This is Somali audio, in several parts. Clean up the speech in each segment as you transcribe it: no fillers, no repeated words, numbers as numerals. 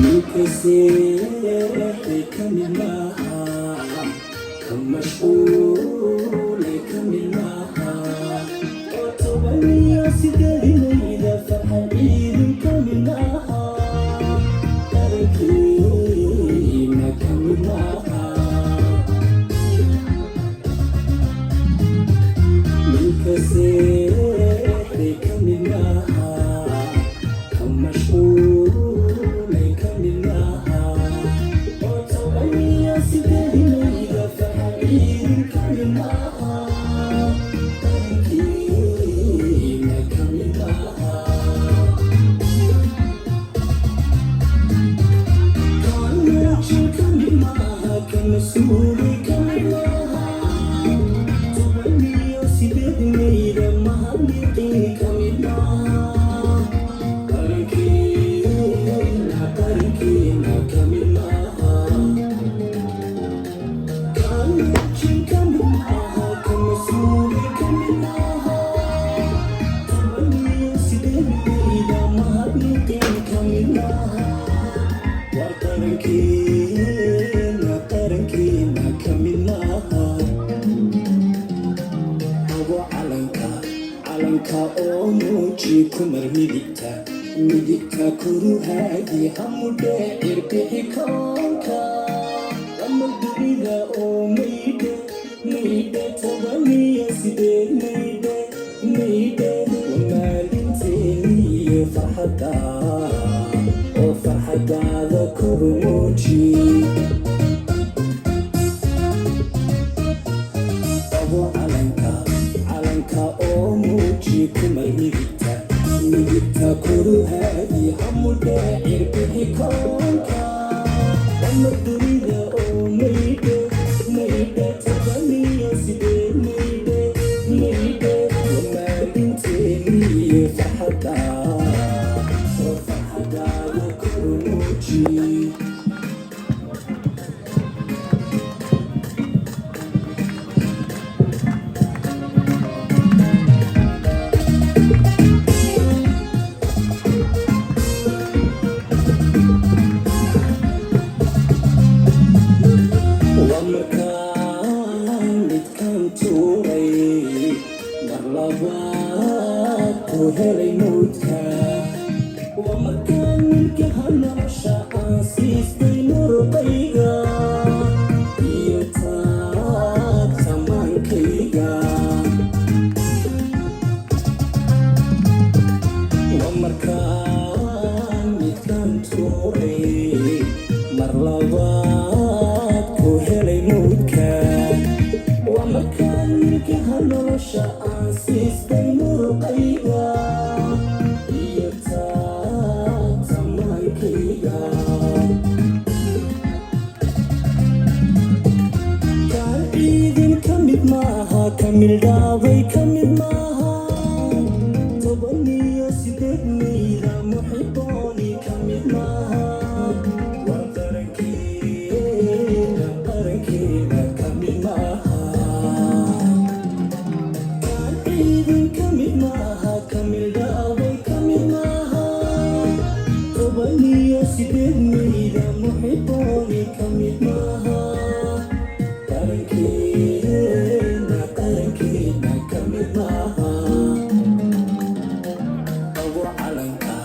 Ninka seexday ka mid maaha, ka mashquulay ka mid maaha, oo 18 mayda farxad ciidin ka mid maaha, qarankiina ka mid maaha. Ninka seexday ka mid maaha, ka mashquulay ka mid maaha, oo 18 mayda farxad ciidin ka mid maaha, qarankiina ka mid maaha. Kaan ka mid maaha, ka mas-uulay ka mid maaha, 18 mayda mahadniqin ka mid maaha, qarankiina, qarankiina ka mid maaha. Kaan ka mid maaha, ka mas-uulay ka mid maaha, 18 mayda mahadniqin ka mid maaha, war qarankiina, qarankiina ka mid maaha. Abo calanka, calanka oo muuji, kumar midigta, midigta kuruhaadi, hamudhe cirbixi koonka ama dunida oo maydhe, maydhe 18 maydhe, maydhe waa maalinteeniyo farxadda, oo farxadaada koru muuji. Abo calanka, calanka oo muuji, kumar midigta, midigta koruhaadi, hamudhe cirbixi koonka ama dunida oo maydhe, maydhe 18 maydhe, maydhe waa maalinteeniyo farxadda, oo farxadaada koru muuji. Waa markaan midkaan tuuray, mar labaad ku helay mawdka. Waa markaan milkaha nolosha aan siistay muruqayga iyo taagtamaankayga. Waa markaan midkaan tuuray, mar labaad ku helay mawdka. Waa markaan milkaha nolosha aan siistay muruqayga iyo taagtamaankayga. Kaan ciidin ka mid maaha, ka mildhaabay ka mid maaha, 18 mayda muxibooni ka mid maaha, war qarankeena, qarankeena ka mid maaha. Kaan ciidin ka mid maaha, ka mildhaabay ka mid maaha, 18 mayda muxibooni ka mid maaha, qarankeena, qarankeena ka mid maaha. Abo calanka,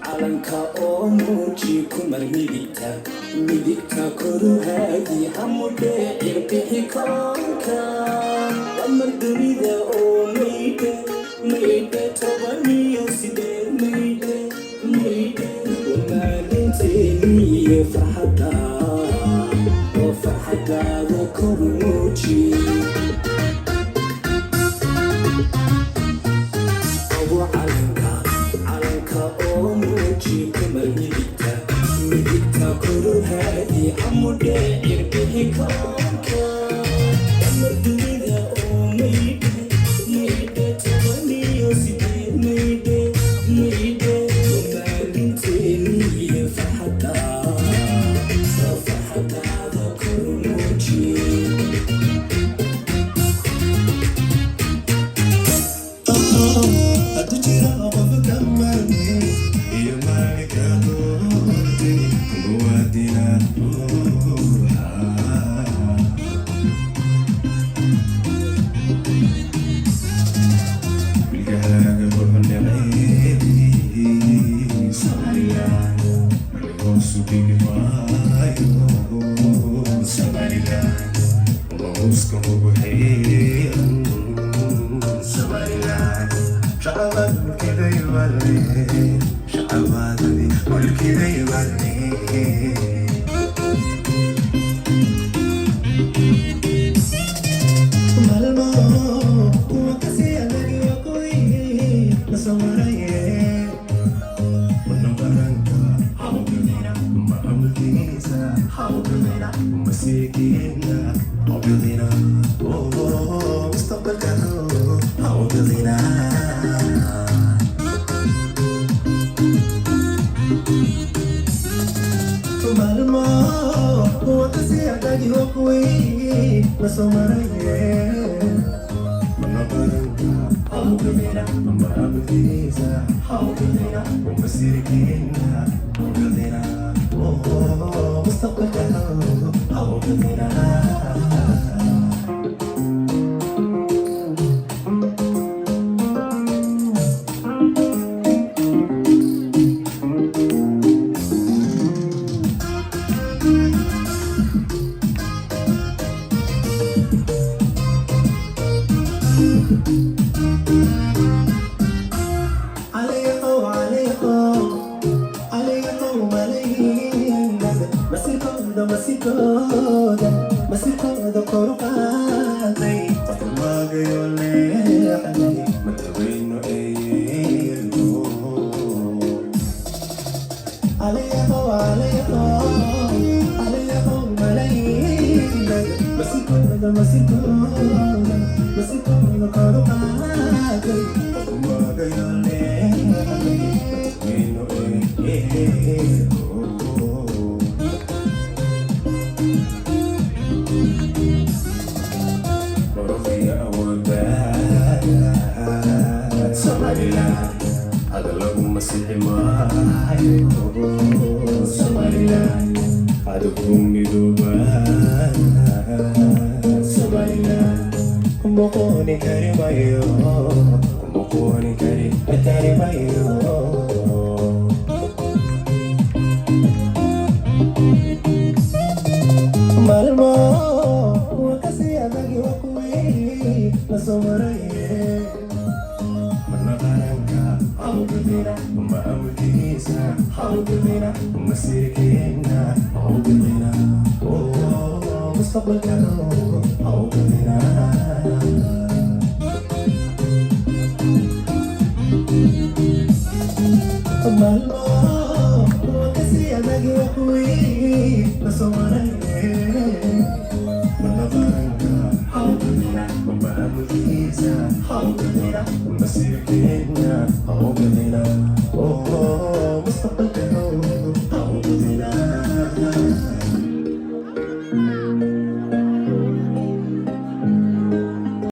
calanka oo muuji, kumar midigta, midigta koruhaadi, hamudhe cirbixi koonka amar dunida oo maydhe, maydhe 18 maydhe, maydhe waa maalinteeniyo farxadda, oo farxadaada koru muuji. Abo calanka, calanka oo muuji, kumar midigta, midigta koruhaadi, hamudhe cirbixi koonka ama dunida oo maydhe, maydhe 18 maydhe, maydhe waa maalinteeniyo farxadda, oo farxadaada koru muuji. Hadduu jiro qof ka maarmay iyo maalinka doortay muwaadina ruuxa. Milkahaaga wuxuu neceb Somaliland, hoosu dhigi maayo Somaliland, mauska ugu xiiran Somaliland. Shacabad mulkiday bale, shacabadani mulkiday bale. Maalmo kuwa kasii adag waa kuwii la soo maraye. Mana qaranka maamulkiisa, masiirkiina hawbidina, mustaqbalka hawbidina. Maalmo kuwa kasii adag waa kuwii la soo maraye. Mana qaranka maamulkiisa, masiirkiina hawbidina, mustaqbalka hawbidina. عليكم عليكم عليكم ملايين مسيركم مسيركم مسيركم kor u qaaday qofmaagayo leexday madaxweyne eego. عليكم عليكم عليكم ملايين مسيركم مسيركم مسيركم kor u qaaday qofmaagayo leexday madaxweyne eego. Muruqiya awoodda Somaliland hada lagu masixi maayo Somaliland, adigu midooba Somaliland kumuqooni kari mayo, kumuqooni kari kari mayo. Maalmo kuwa kasii adag waa kuwii la soo maraye. Mana qaranka hawbidina, maamulkiisa hawbidina, masiirkiina hawbidina, mustaqbalka hawbidina. Maalmo kuwa kasii adag waa kuwii la soo maraye. Mana qaranka hawbidina, maamulkiisa hawbidina, masiirkiina hawbidina.